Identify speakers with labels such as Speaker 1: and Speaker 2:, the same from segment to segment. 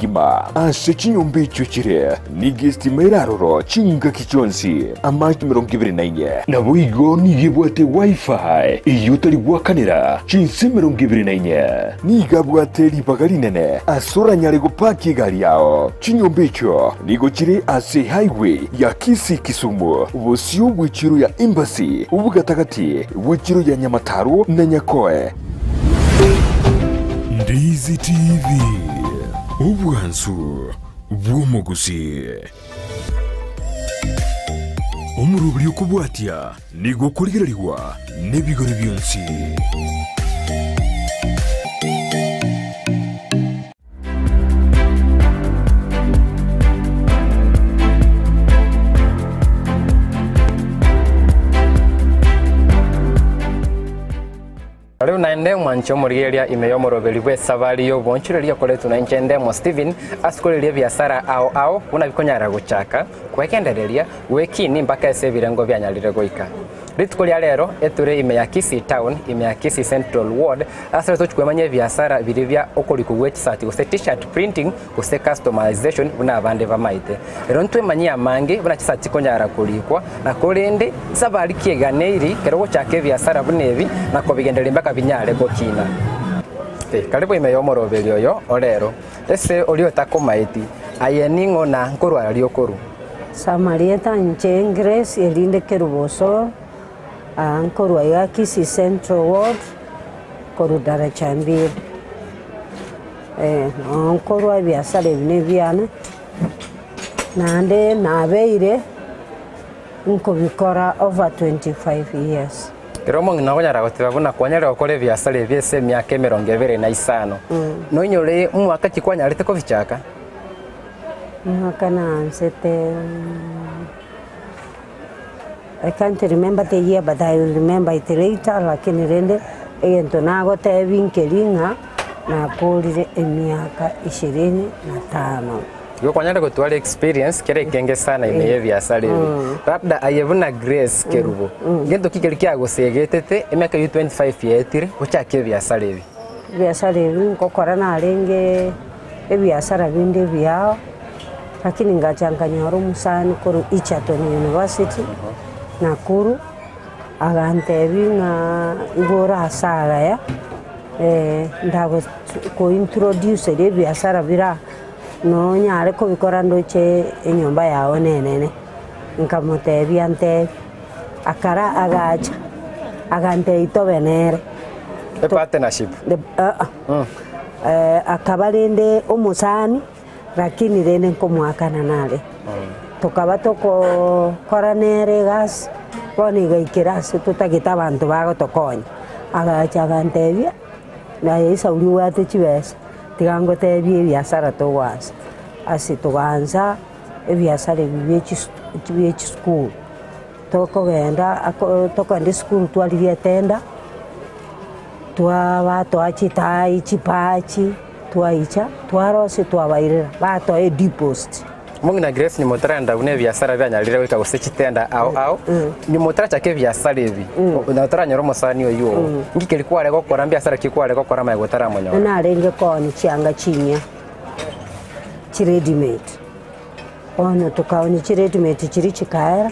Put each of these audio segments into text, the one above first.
Speaker 1: kegima. Ase chinyomba echio chire nigo estima ere aroro chingaki chionsi, amache 24. Naboigo nigo ebwate Wi-Fi eyio otari goakanera chinsa 24. Nigo abwate ribaga rinene ase oranyare gopaki egari yao. Chinyomba echio nigo chire ase highway ya Kisii-Kisumu, bosio bw'echiro ya Embassy, obogatagati bw'echiro ya Nyamataro na Nyakoe. Ndizi TV, obwansu bw'omogusii. Omoroberi okobwatia nigo okorigererigwa nebigori bionsi.
Speaker 2: Riu naende mwanche omorigereria ime y'omoroberi bw'esabari y'obonchoreria okoretwe nainche Ndemo Stephen ase korigereria ebiasara ao ao buna bikonyara gochaka, kwegendereria, gwekini mpaka ase ebirengo bianyarire goika. Rituko ria rero eture ime ya Kisii Town, ime ya Kisii Central Ward, ase tochi kwemanya ebiasara biria bia okorikwa gwe chisati gose T-shirt printing gose customization buna abande bamaete. Ero ntwemanyie amange buna chisati chikonyara korikwa, na korende nsabari ki eganeiri ekero ogochaka ebiasara buna ebi na kobigendereria mpaka binyare gokina. Karibu ime y'omoroberi oyo orero, ase oria otakomaeti, aye ning'o na nkorwara riokoru?
Speaker 3: Samarieta inche Grace erinde Kerubo Osoro, aa nkorwa iga Kisii Central Ward, korwa Daraja Mbili. Noo nkorwa ebiasara ebi na ebiane, naende nabeire nkobikora over 25 years.
Speaker 2: Ekero omong'ina okonyara goteba buna kwanyarire gokora ebiasara ebi ase emiaka emerongo ebere na isano, noinyore omwaka ki kwanyarete kobichaka?
Speaker 3: Omwaka naansete I can't remember the year but I will remember it later lakini rende egento nagotebia nkeri ng'a nakorire emiaka ishirini na tano.
Speaker 2: Igo kwanyarire gotwara experience kere ekenge sana ime ye ebiasara ebi. Labda aye buna Grace Kerubo, ngento ki keria kiagosegetete emiaka eyio 25 yaetire ochake ebiasara ebi?
Speaker 3: Ebiasara ebi nkokora narenge ebiasara binde ebiao, lakini ngacha nkanyora omosani korwa Egerton University, Nakuru, agantebia ng'a igo ore ase agaya, ndago kointroduceria ebiasara bire aa, nonyare kobikora ndoche enyomba yago nenene. Nkamotebia ntebi, akara agacha, agantebia tobe nere.
Speaker 2: Epartnership.
Speaker 3: Akaba rende omosani, lakini rende nkomoakana nare. Tokaba tokokora nere egasi, bono egaikera ase totagete abanto bagotokonya. Agacha agantebia, naye Esau riobwate chibesa, tiga ngotebie ebiasara togoansa. Ase togaansa ebiasara ebi bie chis bie chisukuru, tokogenda ako tokogenda esukuru twarigia etenda. Twabatoa chitaai, chipachi, twaicha, twarosia twabairera, batoa edipost.
Speaker 2: Omong'ina Grace nyuma otarenda buna ebiasara bianyarire goika gose chitenda ao ao, nyuma otarachaka ebiasara ebi, na otaranyora omosani oyio oo, inki keria kware gokora, mbiasara ki kware gokora magega otaramonyora?
Speaker 3: Narenge koonia chianga chinyia, chiready made. Bono tokaonia chiready made chiria chikaera,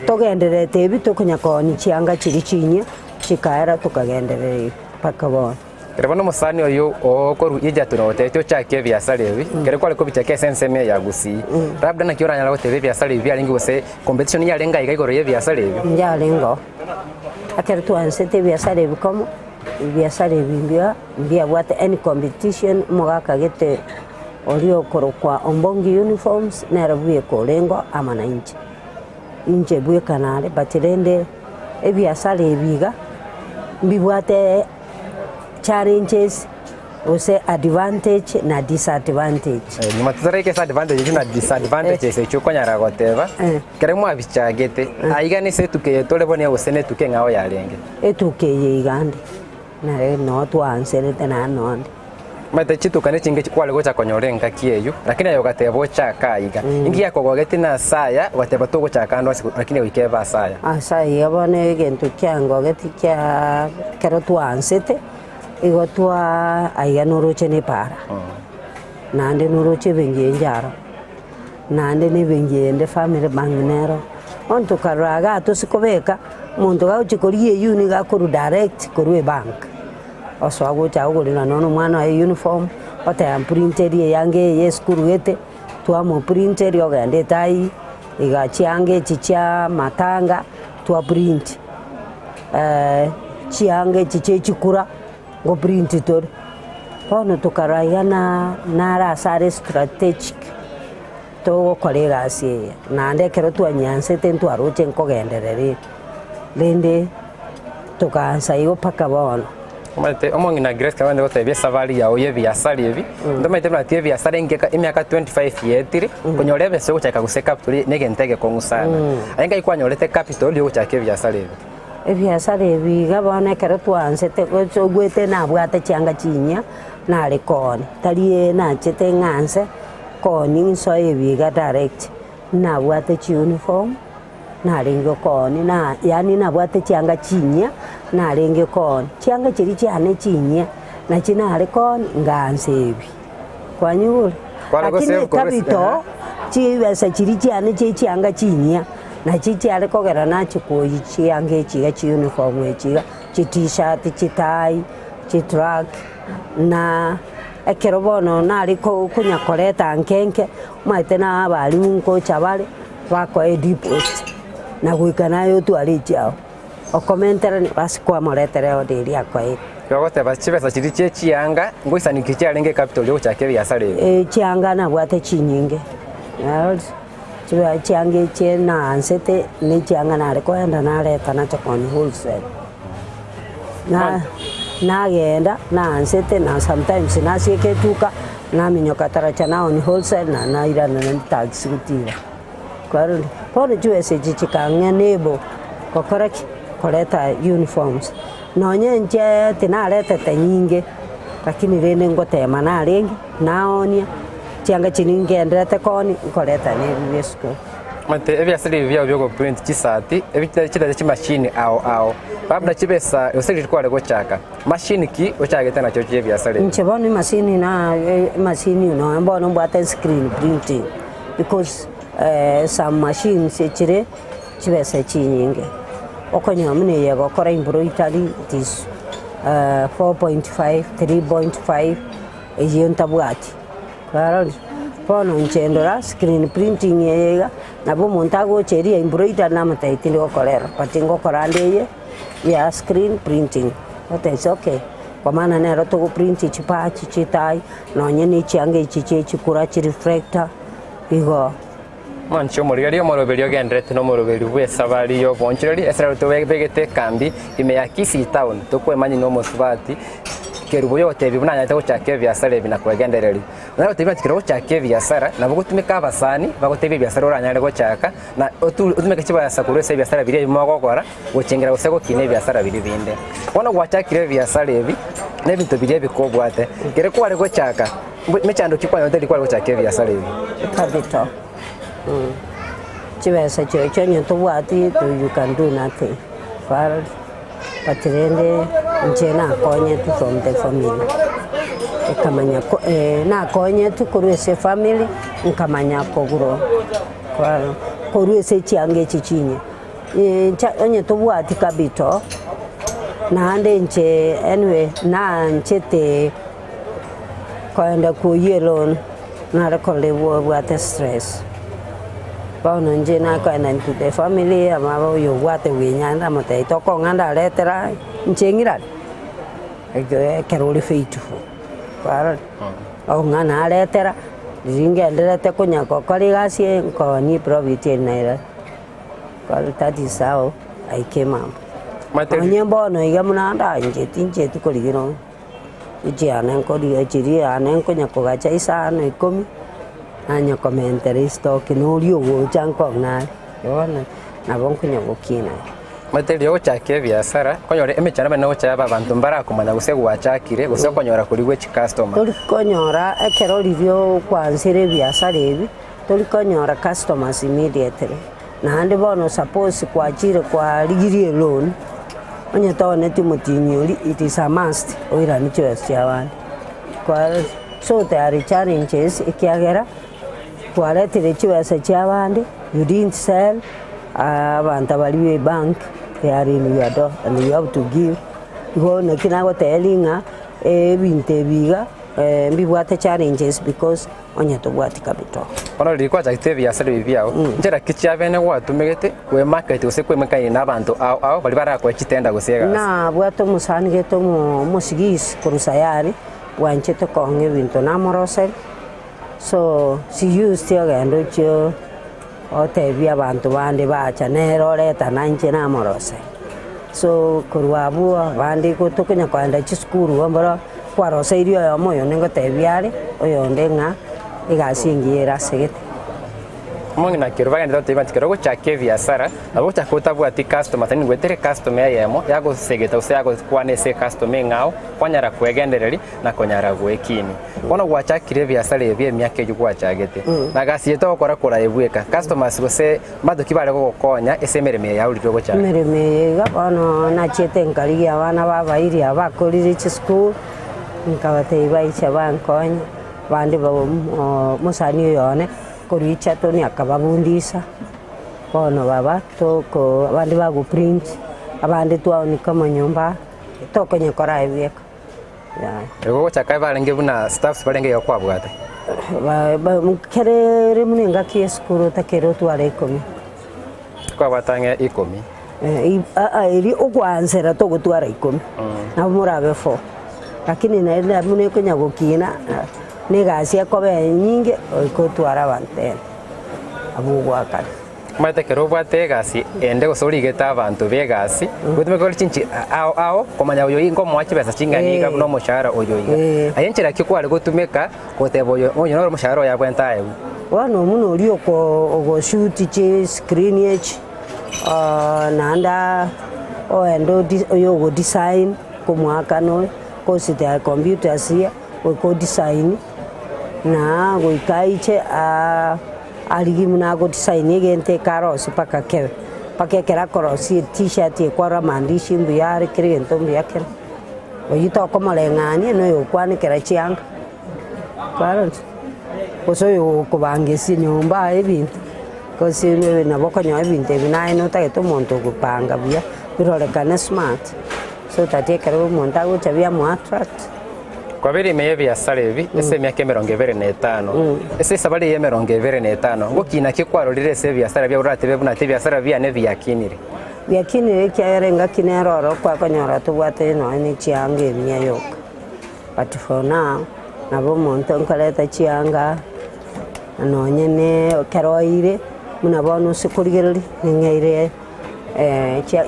Speaker 3: togendererete ebi tokonya koonia chianga chiria chinyia, chikaera tokagenderera iga mpaka bono.
Speaker 2: Ekero bono omosani oyio okorwa Egerton ogotebetie ochake ebiasara ebi, ekero kware kobichaka ase ensemo eye ya Gusii, labda naki oranyare goteba ebiasara ebi biarenge gose competition yarenge aiga igoro ya ebiasara ebi?
Speaker 3: Yarenge oo. Ekero twansete ebiasara ebi komo, ebiasara ebi mbuya mbiabwate any competition, omogaka gete Oria okorokwa Ombongi Uniforms nere bweka orengeo amo nainche. Inche bweka nare but rende ebiasara ebi iga mbibwate challenges gose advantage na disadvantage.
Speaker 2: Nyuma totaraika ase advantages na disadvantages echio okonyara goteba, ekero mwabichagete, aiga nese etuka eye tore bono gose ne etuka eng'ao yarenge?
Speaker 3: Etuka eye iga ande, nere noo twaanserete naende noo ande.
Speaker 2: Omanyete chituka nechinge kware gocha konyora engaki eyio, lakini aye ogateba ochake aiga. Inki giakogogetie nase aya, ogateba togochaka ande onsi lakini goika ebe ase aya?
Speaker 3: Ase aiga bono egento kiangogeti kiaa ekero twaansete, igo twaa aiga noroche na epaara. Naende noroche ebenki eye inche aro, naende na ebenki eyende Family Bank nero. Bono tokarora igaa tosikobeka, omonto gagochia korigia eyuni iga akorwa direct korwa ebank, osoa gocha agogorera nonya na omwana oye uniform, oteba mprinterie eyanga eye ya esukuru gete, twamoprinteria ogenda etai, iga chianga echi chia amatanga twaprint, chianga echi chia echikura. Ngoprint tore, bono tokarora iga na nare ase are strategic togokora egasi eye, naende ekero twanyeansete ntwaroche nkogenderera ere, rende togaansa igo mpaka bono.
Speaker 2: Omanyete omong'ina Grace kero ogende gotebia esabari yao ya ebiasara ebi, ntomanyete buna ti ebiasara engeka emiaka 25 yaetire, konyora ebesa yogochaka gose capital na egento egekong'u sana. Aye ngai kwanyorete capital yogochaka ebiasara ebi?
Speaker 3: Ebiasara ebi iga bono ekero twaansete gocha ogwete nabwate chianga chinyia nare koonia, tari ee nachete ng'anse koonia nsoe ebi iga direct, nabwate chiuniform narenge koonia na yaani nabwate chianga chinyia narenge koonia, chianga chiria chiane chinyia nachi nare koonia ngaansa ebi, kwanyigure?
Speaker 2: Kware
Speaker 3: Lakini
Speaker 2: gose korwa ase-
Speaker 3: capital chibesa chiria chiane chia echianga chinyia. Nachi chiare kogera nachie koyia chianga echi iga chiuniform echi iga, chitishati, chitai, chitrack, na ekero bono nare ko konya koreta nke nke, omanyete na abalimu nkocha bare, bakoa ediposit, na goika naye otware echiago, okomenterania basi kwamoretera eorder eria akoeire.
Speaker 2: Ogoteba chibesa chiria chie chianga, ngoisani ki chiarenge ecapital yogochaka ebiasara ebi?
Speaker 3: Chianga nabwate chinyinge, narorire. Chibe chianga echi naansete, na echianga nare koenda nareta nacha koonia wholesale. Na nagenda naansete na sometimes nasieka etuka, naminyoka taracha naonia wholesale na nairana naende taxi gotira. Kwarorire? Bono chibesa echi chikang'ea neighbour gokora ki? Koreta uniforms. Nonye inche tinaretete nyinge, lakini rende ngotema narenge, naonia. Chianga chiria ngenderete koonia, nkoreta nebi bie esukuru.
Speaker 2: Omanyete ebiasara ebi biao biogoprint chisati, ebi chitari chimashini ao ao, labda chibesa gose riria kware gochaka, mashini ki ochagete nachio chia ebiasara ebi?
Speaker 3: Inche bono emashini na emashini nonya bono mbwate screen printing because some machines echire chibesa chinyinge, okonyora buna eye egokora embroidery it is 4.5, 3.5. Eyio ntabwati. Kwarorire? Bono inche ndora screen printing eye iga, nabo omonto agocha eria ya embroidery namotebia tindi gokora ero, but ngokora ande eye ya screen printing. Ogoteba its okay, kwa maana nero togo print chipachi, chitai, nonye na echianga echi chia echikura chireflector, igo.
Speaker 2: Mwanche omorigereria omoroberi ogendererete nomoroberi bw'esabari y'obonchoreri ase tobegete ekambi ime ya Kisii Town tokwemanyia nomosubati Kerubo yogotebia buna anyarete gochaka ebiasara ebi na kwegendereria. Onye gotebia ng'a kero ogochaka ebiasara nabo ogotumeka abasani bagotebie ebiasara oranyare gochaka na otumeke chibesa korwa ase ebiasara biria ebi mogokora gochengera gose gokina ebiasara biria binde. Bono gwachakire ebiasara ebi na ebinto biria ebikobwate kere kware gochaka Mechando ki kwanyorete riria kware gochaka ebiasara ebi?
Speaker 3: Capital chibesa chirochio onye tobwati you can do nothing kwarora but rende inche nakonyetwe from the family ekamanya ko nakonyetwe korwa ase efamily nkamanya kogrow kwarora korwa ase echianga echi chinyia inche onye tobwati capital naende inche anyway naanchete. Koenda koyia eloan nare korora obwate stress, bono inche nakoenda into the family amaba oyo obwate bwenyare ndamotebia tokong'a ndaretera inche ng'irane, ekio ekero ore faithful kwarora, ong'a naretera riria ngendererete konya gokora egasi eye nkooni eprofit eri nairania, kwarora that is how I came up. Nonye mbono iga buna ndancheti nchieti korigia nonye. Echiane nkoria chiria yane nkonya kogacha isano ikomi, nanya komentera estock na oria ogocha nkong'a are, bono nabo nkonya gokina.
Speaker 2: Omanyete riria ogochaka ebiasara, okonyora emechando emenene ogocha yaba abanto mbarakomanya gose gwachakire, gose okonyora koria gwe chicustomer.
Speaker 3: Tori konyora ekero riria okwansire ebiasara ebi, tori konyora customers immediately, naende bono suppose kwachire kwarigirie eloan. Onye tooneti omotienyi oria, it is a must oiranie chibesa chia abande. Kwarorire? So there are challenges ekiagera twaretire chibesa chia abande, you didn't sell, abanto baria be bank they are in your door and you have to give. Igo naki nagotebi ng'a ebinto ebi iga mbibwate challenges because onye tobwati capital.
Speaker 2: Bono riria kwachagete ebiasara ebi biao, nchera ki chiabene gwatumegete kwemarket gose kwemekania na abanto ao ao baria barakoe chitenda gose egasi?
Speaker 3: Nabwate omosani gete omosigisi korwa Sayari, bwanchete kong'a ebinto namoroseria, so she used ogenda ochie otebie abanto bande bacha nere oreta na inche namoroseria. So korwa abwo abande igo tokonya kogenda chisukuru igo mboro kwaroseirie oyomo oyonde ngotebia are, oyonde ng'a egasi engiya ere asegete.
Speaker 2: Omong'ina kero bagenderete goteba nti kero ogochaka ebiasara, nabo ogochaka otabwati customer yaani goetera ecustomer eyemo yagosegeta gose yagokwana ase ecustomer eng'ao, kwanyara kwegendereria na konyara gwekini. Bono gwachakire ebiasara ebi emiaka eyio gwachagete, na gasi eye togokora korae bweka, customers gose mbanto ki bare gogokonya ase emeremo eye yao riria ogochaka?
Speaker 3: Emeremo eye iga bono nachiete nkarigia abana ba abairi aba bakorire chisukuru, nkabatebia baiche bankonye, abande ba omosani oyo one korwa Egerton akababundisa, bono baba toko abande bago print, abande twaonika amanyomba, tokonya kora ebieka. Yaya.
Speaker 2: Igo gochaka barenge buna staffs barenge iga kwabwate?
Speaker 3: Kere ere buna engaki y'esukuru otakere otware ikomi.
Speaker 2: Kwabwate ang'e ikomi.
Speaker 3: Aa erio okoansera togotwara ikomi, nabo morabe four. Lakini naende buna ekonya gokina, na egasi ekoba enyinge, goika otware abanto ten, abwo ogoakana.
Speaker 2: Omanyete ekero obwate egasi ende gose origete abanto b'egasi, gotumeka ore chinchi ao ao komanya oyo nkomoa chibesa ching'ana iga buna omoshahara oyo iga. Aye enchera ki kware gotumeka goteba oyo oyo noro omoshahara oye abwenerete aegwe?
Speaker 3: Bono buna oria oko ogoshuti chiscreen echi, naende oende odi oyo ogodesign komoakana oyo, course there computers here, goika odesign, na goika aiche Arigie buna agotisaini egento eke arosie mpaka kebe, mpaka ekero akorosia etishati ekwarora amaandishi mbuya are kera egento mbuya kere. Oyio tokomoreng'ania na oyokwanekera chianga, kwarorire? Gose oyo okobangesia nyomba aye ebinto, gose nabo okonyora ebinto ebi naye notagete omonto okopanga buya, birorekane smart, so that ekero omonto agocha biamo attract.
Speaker 2: Kwabeire ime y'ebiasara ebi ase emiaka emerongo ebere na etano. Ase esabari eye y'emerongo ebere na etano, ngokina ki kwarorire ase ebiasara biao oratebe buna tebiasara biane biakinire?
Speaker 3: Biakinire ekiagera engaki nere oro kwakonyora tobwate nonya ne chianga emiya yoka. But for now, nabo omonto nkoreta chianga nonye ne ekero oeire, buna bono ase korigereria, ning'eire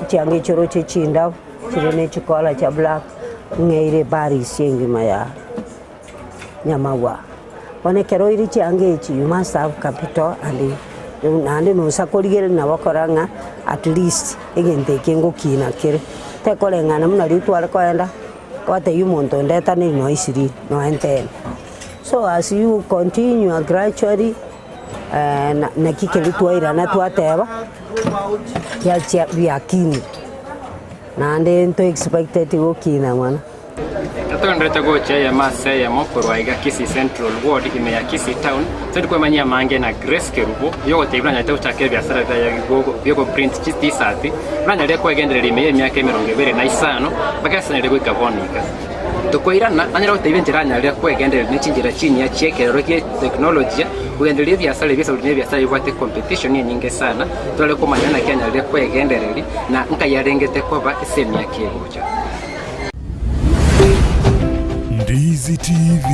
Speaker 3: chianga echi oroche chindabu. Chire ne chikola chia black, ng'eire eparis engima ya nyamagwa. Bono ekero oire chianga echi you must have capital and naende nosa korigereria nabo okora ng'a at least egento eke ngokina kere. Tekoreng'ana buna riria tware koenda, gwatebia omonto onde etaneri nonya ishirini, nonya ten. So as you continue gradually naki keria twairana twateba, giachia biakinire, naende nto expecteti gokina mono.
Speaker 2: Togendererete gochia eyemo ase eyemo korwa aiga Kisii Central Ward ime ya Kisii Town, tari kwemanyia amange na Grace Kerubo oyogotebia buna anyarete gochaka ebiasara biaye biogoprint chi t-shirt buna anyarire kwegendereria ime y'emiaka emerongo ebere na isano mpaka asanire goika bono iga. Tokoirana, nanyare gotebia enchera anyarire kwegendereria ne chinchera chinyia chi'ekerero gie teknolojia kogendereria ebiasara ebi esauri na ebiasara bibwate competition enyinge sana, tore komanya naki anyarire kwegendereria na nkai arengete koba ase emiaka egocha.
Speaker 1: Ndizi TV,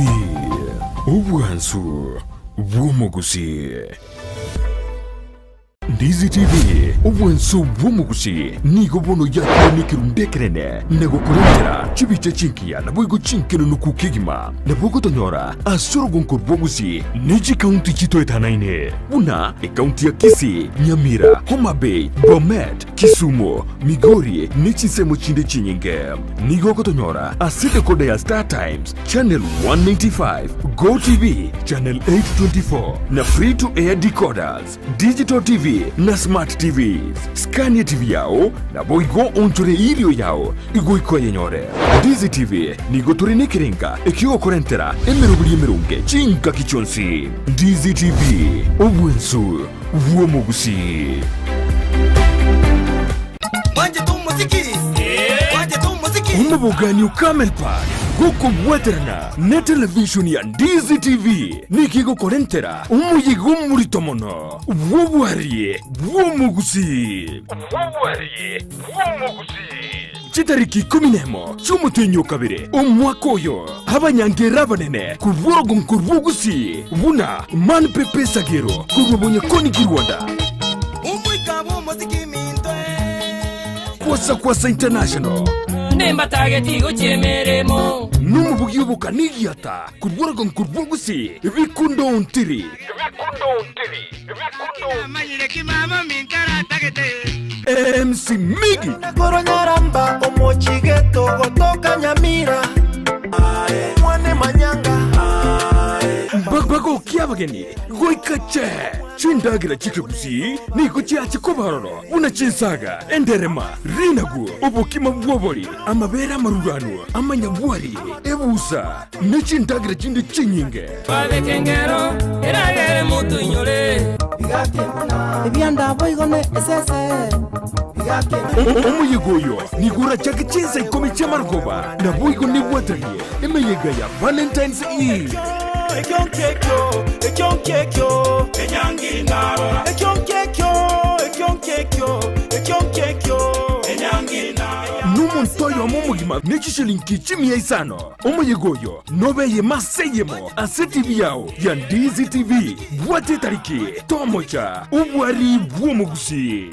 Speaker 1: obwansu bw'omogusii. Ndizi TV, obwansu bw'omogusii, nigo bono yakire nekerundu ekenene na gokorentera chibicha chingiya naboigo chinkenenuku kegima. Nabo ogotonyora ase orogonko rw'Ogusii ne chikaunti chitoetanaine buna ekaunti ya Kisii, Nyamira, Homa Bay, Bomet, Kisumu, Migori ne chinsemo chinde chinyinge. Nigo ogotonyora ase decoder ya Star Times, Channel 195, Go TV, Channel 824 na Free to Air decoders. Digital TV. na Smart TVs. Scan etibi yao, naboigo oonchore erio yao igoika oyenyore. Ndizi TV nigo tore nekerenga ekiogokorentera emeroberi emeronge chingaki chionsi. Ndizi TV, obwensu bw'omogusii. Omobogani o Camel Park gokobwaterana ne televishoni ya Ndizi TV nigo egokorentera omoyega omorito mono bw'obwari bw'omogusii. Chitariki ikomi nemo chi'omotenyi o kabere omwaka oyo, abanyangera abanene korwa orogongo rw'Ogusii buna Man Pepe Sagero korwa Bonyakoni Kirwanda, Kwasa Kwasa International, nomobugi obokani egiata korwa orogongo rw'Ogusii Bikundo Ontiri. MC Miggy.
Speaker 4: Korwa Nyaramba omochigeto gotoka Nyamira mwane manyanga.
Speaker 1: Bagokia abageni goika che chindagera chi'ekegusii nigo chiache koba ororo buna chinsaga, enderema, rinagu, obokima bw'obori, amabere amaruranu, amanyabwari, ebusa, ne chindagera chinde chinyinge.
Speaker 5: Twabeka engero eragere motoinyore.
Speaker 4: Ebianda boigo ne esese.
Speaker 1: Omoyega oyo nigo orachake chinsa ikomi chi'amarogoba, naboigo nebwatanie emeyega ya Valentine's Eve. Nomonto oyomo omogima ne chishilingi chimia isano. Omoyega oyo nobe eyemo ase eyemo ase TV yao ya Ndizi TV. Bwata etariki, tomocha obwari bw'omogusii.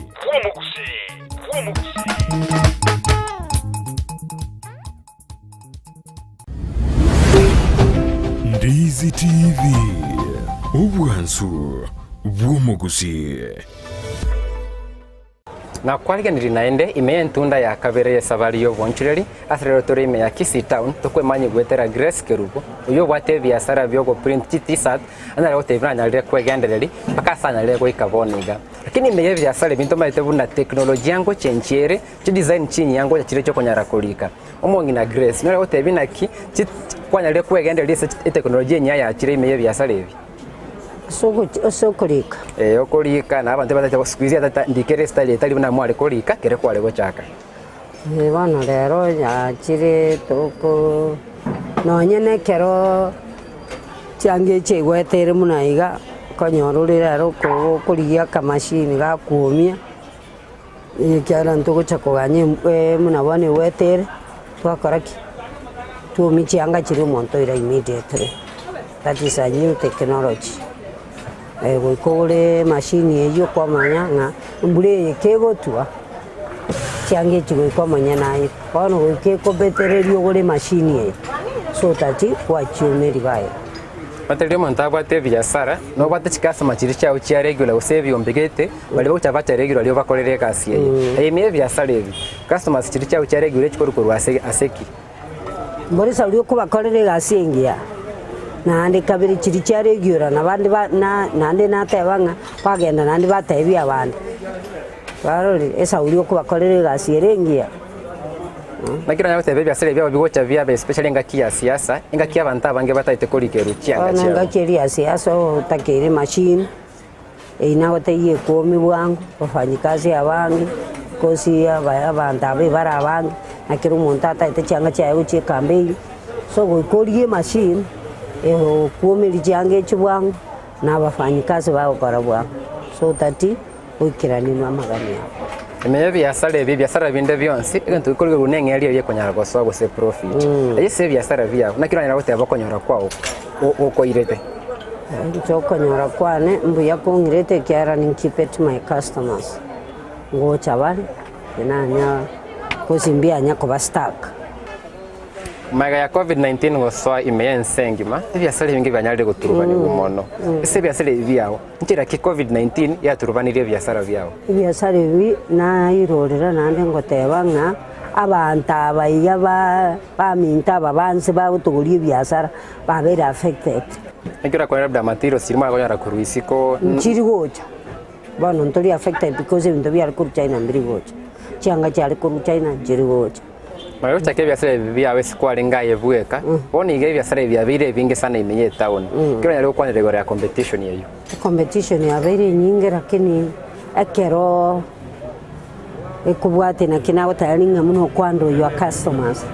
Speaker 1: Ndizi TV, obwansu bw'omogusii.
Speaker 2: Nakwariganirie naende ime y'entunda ya kabere y'esabari y'obonchoreri, ase rero tore ime ya Kisii Town, tokwemanyia goetera Grace Kerubo, oyio obwate ebiasara bi'ogoprint chi T-shirt, anyare gotebia buna anyarire kwegendereria mpaka ase anyarire goika bono iga. Lakini ime y'ebiasara ebi ntomaete buna teknolojia ngochenchia ere, chidesign chinyia ngocha chire chiokonyara korika. Omong'ina Grace, nonyare gotebia naki chi kwanyarire kwegendereria ase eteknolojia enyia yachire ime y'ebiasara ebi?
Speaker 3: Ase okorika.
Speaker 2: Ee, okorika, na abanto batachia siku hizi ata ndikere estyle etari buna mware korika kere kware gochaka.
Speaker 3: Ee bono rero yachire toko nonye na ekero chianga echi egwete ere buna iga, okonyora ore rero oko okorigia akamashini gakwomia, ekiagera ntogocha koganya buna bono egwete ere, twakora ki? Twomia chianga chiria omonto oira immediately. That is a new technology. Goika ogore emashini eyio kwamanya ng'a embura eye kegotwa, chianga echi goika omonyene aye. Bono goika ekobetereria ogore emashini eye so that gwachiomeria baye.
Speaker 2: Batari omonto abwate ebiasara, nobwate chikasoma chiria chiao chia regular gose ebiombe gete, baria bagocha bacha regular riria obakorere egasi eye. Eye ime ebiasara ebi, customers chiria chiao chia regular echikorwa korwa ase ase ki?
Speaker 3: Mbore Sauli okobakorera egasi engiya, naende kabere chiria chiaregiora, na bande ba na naende nateba ng'a bagenda naende batebia abande. Barorire, Esauli okobakorera egasi ere engiya.
Speaker 2: Naki nonya goteba ebiasara ebi biabo bigocha biabe especially engaki ya siasa, engaki abanto abange bataete korikerwa chianga
Speaker 3: Bono
Speaker 2: chiabo.
Speaker 3: engaki eria ya siasa otakeire emachine, Eyio nagotebia ekomi bwango, wafanyikazi abange, kosi aba abanto aba ebare abange, na kera omonto ataete chianga chiaye gochia ekambi eyio, so goika origie emachine, egokwomeria chianga echio bwango, na abafanyikazi bagokora bwango, so that oikeranie na amagani abo.
Speaker 2: Ime y'ebiasara ebi, ebiasara binde bionsi, egento gekorigerwa neng'eria eria ekonyara gosoa gose profit. Eye ase ebiasara biao, naki oranyare goteba okonyora kwao gokoirete?
Speaker 3: Inche okonyora kwane mbuya kong'irete ekiagera ninkeep my customers, ngocha bare, tinanya gose mbianya koba stuck.
Speaker 2: Magega ya Covid-19 gosoa ime y'ense engima, ebiasara ebinge bianyarire goturubanigwa mono. Ase ebiasara ebi biao, nchera ki Covid-19 yaturubanirie ebiasara biao?
Speaker 3: Ebiasara ebi nairorera naende ngoteba ng'a abanto aba iga ba baminto aba banse bagotogoria ebiasara babeire affected.
Speaker 2: Naki orakore labda materials chiria mwakonyora korwa isiko?
Speaker 3: Nchiri gocha. Bono ntori affected because ebinto biare korwa China mbiri gocha, chianga chiare korwa China nchiri gocha.
Speaker 2: Mara gochaka ebiasara ebi biago ase kwarenge aye bweka, bono iga ebiasara ebi biabeire ebinge sana ime ye etown. Ekero onyare gokwanera igoro ya competition eyio.
Speaker 3: Ecompetition yabeire enyinge lakini ekero ekobwatia naki nagoteba ring'a buna okohandle your customers,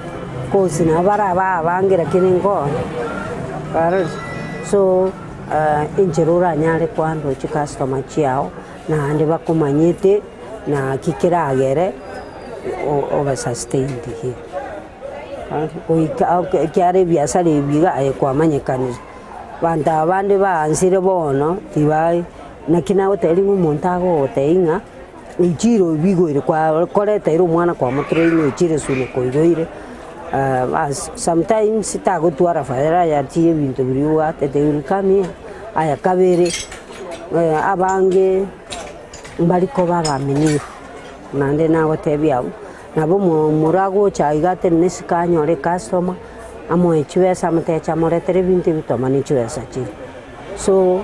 Speaker 3: coz nabo barabe abange lakini nkoone kwarorire. So enchera oranyare kohandle chicustomer chiago naende bakomanyete naki keragere obe sustained here. Goika ekiagera ebiasara ebi iga aye kwamanyekanire, abanto aba bande baansire bono tibai naki nagotebi ng'a omonto agogotebia ng'a ochire obigoire kwakoreteire omwana kwamotrainire ochire esunuku oigoire bas sometimes tagotwara variety ya ebinto biria obwate they will come here. Aya kabere, abange mbari koba abaaminifu, naende nagotebia abwo. Nabo omomura agocha iga atenene isiko anyore ecustomer, amoe chibesa amoteche amoretere ebinto ebi tomanye chibesa chiria. So,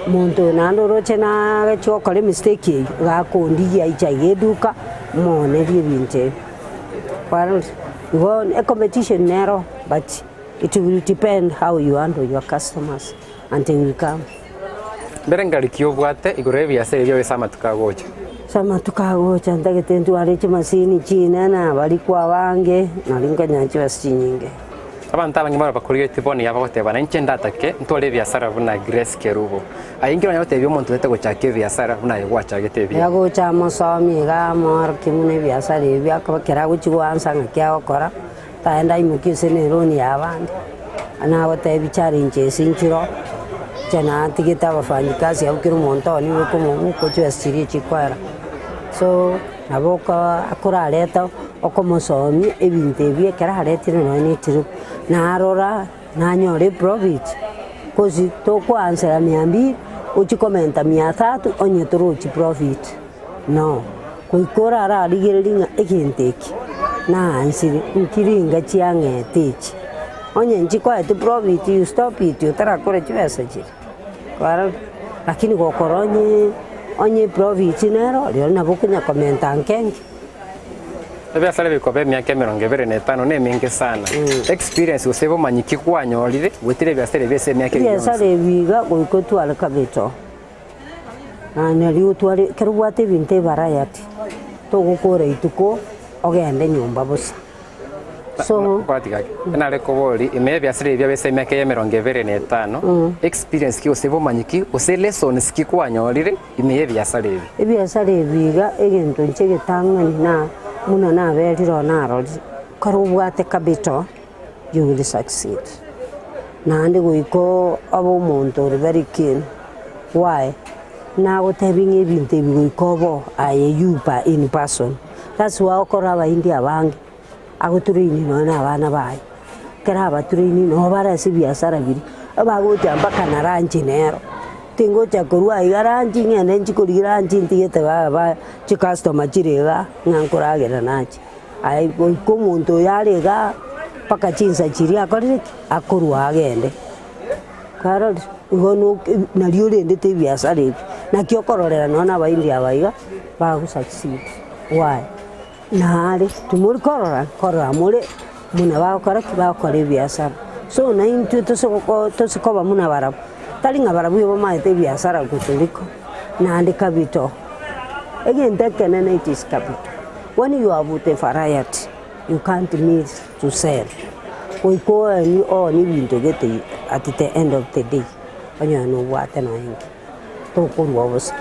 Speaker 3: omonto oyo naende oroche naachia gokora emistake eyio, iga akondigia aiche aiga eduka, moonerie ebinto ebi. Kwarorire? Igo ecompetition nero but it will depend how you handle your customers and they will come.
Speaker 2: Mbere ngari ki obwate igoro y'ebiasara ebio ase amatuko agocha?
Speaker 3: Ase amatuko agocha ntagete ntware chimasini chinene, abarikwa abange, nari nkonyora chibesa chinyinge.
Speaker 2: Abanto abange mbaro bakorigetie bono iga bagoteba, Nainche ndatake ntware ebiasara buna Grace Kerubo. Aye inki oranyare gotebia omonto otagete gochaka ebiasara buna aye gwachagete ebiao?
Speaker 3: Agocha amosomi iga amoorokie buna ebiasara ebi akoba ekero agochia goansa ng'aki agokora, taenda aimokie ase ne loan ya abande, nagotebia challenges nchire oo, inche natigete abafanyikazi abwo kera omonto one nigo okomobuka chibesa chiria chikoera. So, nabo oko akorareta okomosomia ebinto ebi ekero aretire nonye na etrip, narora nanyora eprofit, coz tokoansera mia mbili, ochie komenta mia tatu onye torochi profit no. Goika orararigererie ng'a egento eke naansire, nkiringa chiang'ete echi, onye nchikoete profit you stop it otarakora chibesa chiria, kwarora? Lakini gokora onye onye eprofit nero, rirorio nabo okonya komenta nke nke.
Speaker 2: Ebiasara bikoba emiaka emerongo ebere na etano neminge sana. Experience gose bomanyi ki kwanyorire goetera ebiasara ebi ase emiaka eye yonsi?
Speaker 3: Ebiasara ebi iga goika otware capital. Na nario otware ekero obwate ebinto ebariety, togokora rituko ogende nyomba bosa. So,
Speaker 2: Kwatiga ake. Nare koboria, ime y'ebiasara ebi biabe ase emiaka y'emerongo ebere na etano, experience ki gose bomanyi ki, gose lessons ki kwanyorire ime y'ebiasara ebi?
Speaker 3: Ebiasara ebi iga, egento inche egetang'ani na buna naberire oo narorire, ekero obwate capital, you will succeed. Naende goika obe omonto ore very keen, why? Nagotebia ng'a ebinto ebi goika obe oo aye you per in person. That's why okora abaindi abange, agotraini nonya na abana baye, ekero abatraini nabo bare ase ebiasara biria, ebagocha mpaka na lunch nero, tingocha korwa aiga lunch ng'ende nchi korigia lunch ntigete ba ba chicustomer chire igaa ng'a nkoragera nache. Aye goika omonto oyo are igaa mpaka chinsa chiria akorire ki? Akorwa agende. Kwarorire? Igo noke nario orendete ebiasara ebi, naki okororera nonya na abaindi aba iga, bago succeed. Why? Nare timori korora, nkorora more buna bagokora ki? Bagokora ebiasara. So naintwe tose goko tose koba buna barabwo, tari ng'a barabwo igo bamaete ebiasara gotoriko, naende capital. Egento ekenene it is capital. When you have the variety, you can't miss to sell. Goika oenie oonie ebinto gete at the end of the day, onyore nobwate nonya inki, tokorwa bosa.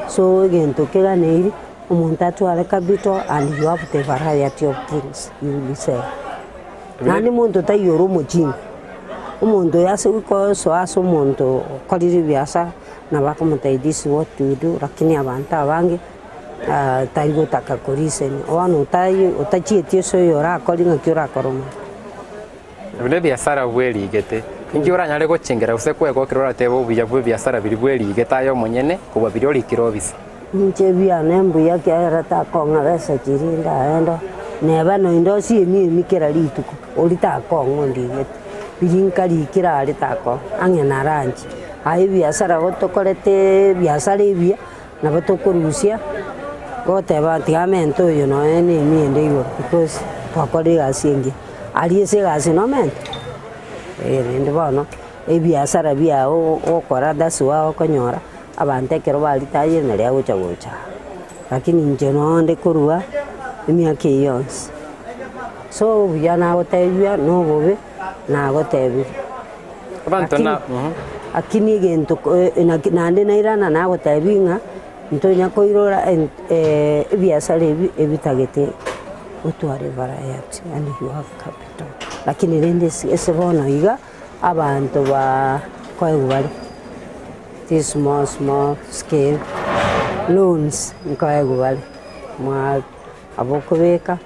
Speaker 3: So egento keganeiri, omonto atware capital and you have the variety of things you will sell. Naende monto taiyo ore omochinga, omonto oyo ase gosoa ase omonto okorire ebiasara, nabo akomotebia this is what you do, lakini abanto abange. tari gotaka korisenia. Bono otai otachieti ase oyo orakore ng'aki orakore omonto.
Speaker 2: Buna ebiasara bwerigete, inki oranyare gochengera gose kwegokera oratebe obuya bw'ebiasara biria bwerigete aye omonyene kobua biria orikire obise?
Speaker 3: Inche ebiane mbuya ekiagera takong'a besa chiria ndaenda neba nonya osie emia emi kera rituko, oria takong'a ondigete, biria nkarikire aria takong'a, ang'e naranche. Aye ebiasara gotokorete ebiasara ebiya. Nabo tokorusia, goteba tiga amente oyo nonya na emia ende igoro because twakorire egasi engiya. Aria ase egasi nomente, eh rende bono ebiasara biago ogokora that's why okonyora abanto ekero baritayire naria agocha gocha aa. Lakini inche nonde korwa emiaka eyio yonsi, so obuya nagotebia na obobe nagotebirie.
Speaker 2: Abanto na
Speaker 3: Lakini egento naki naende nairana nagotebia ng'a ntonya koirora ebiasara ebi ebitagete otware variety and you have capital. Lakini rende ase ase bono iga, abanto baa koegwa bare chi small small scale loans nkoegwa bare mwa Aba okobeka,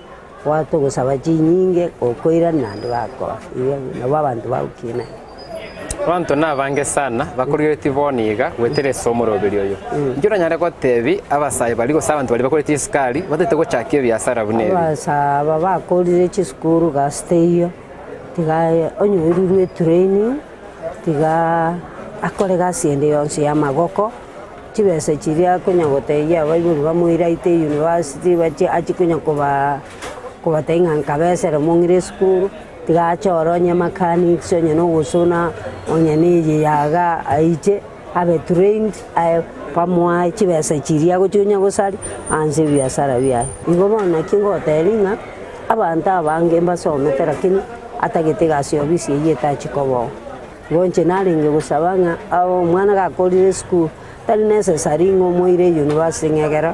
Speaker 3: gwata ogosaba chinyinge, gokoirana naende bakoa. Igo nabo abanto bagokina iga.
Speaker 2: Abanto nabange sana bakorigeretie bono iga goetera ase omoroberi oyo. Inki oranyare gotebi abasae baria gose abanto baria bakorete chisukari batagete gochakia ebiasara buna ebi?
Speaker 3: Abasae aba bakorire chisukuru gasi teiyo, tiga onye oirirwe etraining, tiga akore gasi ende yonsi ya amagoko. Chibesa chiria akonya gotebia abaibori bamoiraite university bachie achie konya kobaa kobatebia ng'a nkabesere mong'ire esukuru, tiga achore onye mechanics onye na ogosona, onye na eye yaga aiche abe trained aye bamoae chibesa chiria agochia konya gosaria aanse ebiasara biaye. Igo bono naki ngotebi ng'a abanto abange mbasomete lakini atagete egasi ya ofisi eywo etachia koba oo. Igo inche narenge gosaba ng'a omwana gakorire esukuru, tari necessary ng'a omoire university ng'a ekero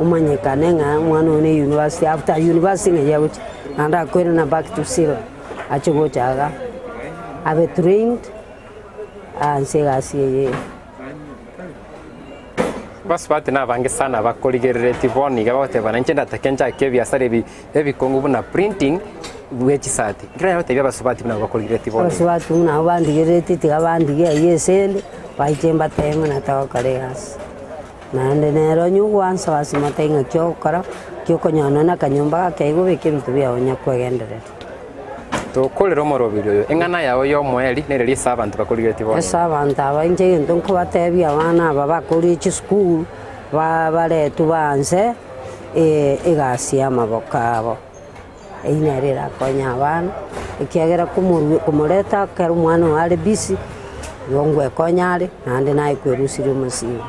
Speaker 3: omanyekane ng'a omwana oyo ne university after university ng'ai agochia, naende akoirana back to zero ache gocha igaa abe trained aanse egasi eye.
Speaker 2: Abasubati nabange sana bakorigereretie bono iga bagoteba nainche ndatake nchake ebiasara ebi ebikongu buna printing bwe chisati. Ekero nare gotebia abasubati buna bakorigereretie bono iga.
Speaker 3: Abasubati buna abwo bandigereretie tiga bandigie aywo esende, baiche mbatebe buna togokora egasi. Naende nere onye ogwansa lasima otebe ng'aki ogokora, ki okonyora nonye na akanyomba gake igo obeke ebinto biago onya kwegendereria.
Speaker 2: Tokorera omoroberi oyo, eng'ana yao y'omoerio nere ase abanto bakorigeretie bono.
Speaker 3: Ase abanto aba inche egento nkobatebia abana aba bakorire chisukuru, ba baretwe baanse egasi y'amaboko abo, eyio nere erakonye abana, ekiagera komorue komoreta ekero omwana oyo are busy, igo ngwekonya are, naende naye kwerusirie omosigo.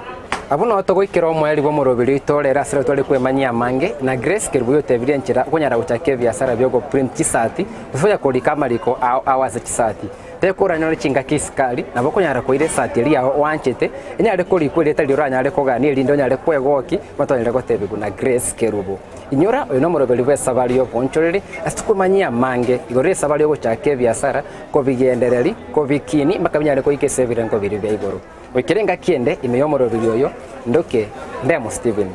Speaker 2: Abwo nao togoikera omoerio bw'omoroberi oito ore ere asere tware kwemanyia amange, na Grace Kerubo oyotebirie enchera okonyara gochaka ebiasara bi'ogoprint chisati gose onya korika amariko ao ao ase chisati. Tekoranyore chingaki isiko aria, nabo okonyara koira esati eria yao oanchete, enyare korikwa erieta riria oranyare kogania erinde onyare kwegokia buna twanyare gotebigwa na Grace Kerubo. Inyora, oyo nomoroberi bw'esabari y'oboonchoreri ase tokwemanyia amange igoro y'esabari y'ogochaka ebiasara, kobigendereri, kobikini mpaka binyare goika ase ebirengo biria bia igoro. Goikera engaki ende ime y'omoroberi oyo, ndoke ndemo Stephen.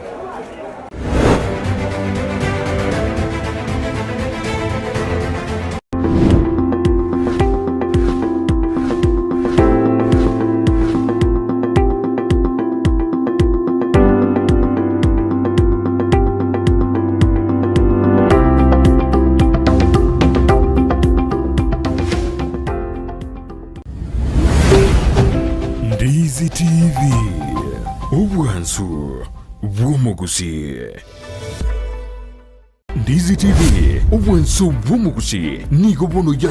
Speaker 1: Ndizi TV, obwansu bw'omogusii. Ndizi TV, obwansu bw'omogusii nigo bono ya.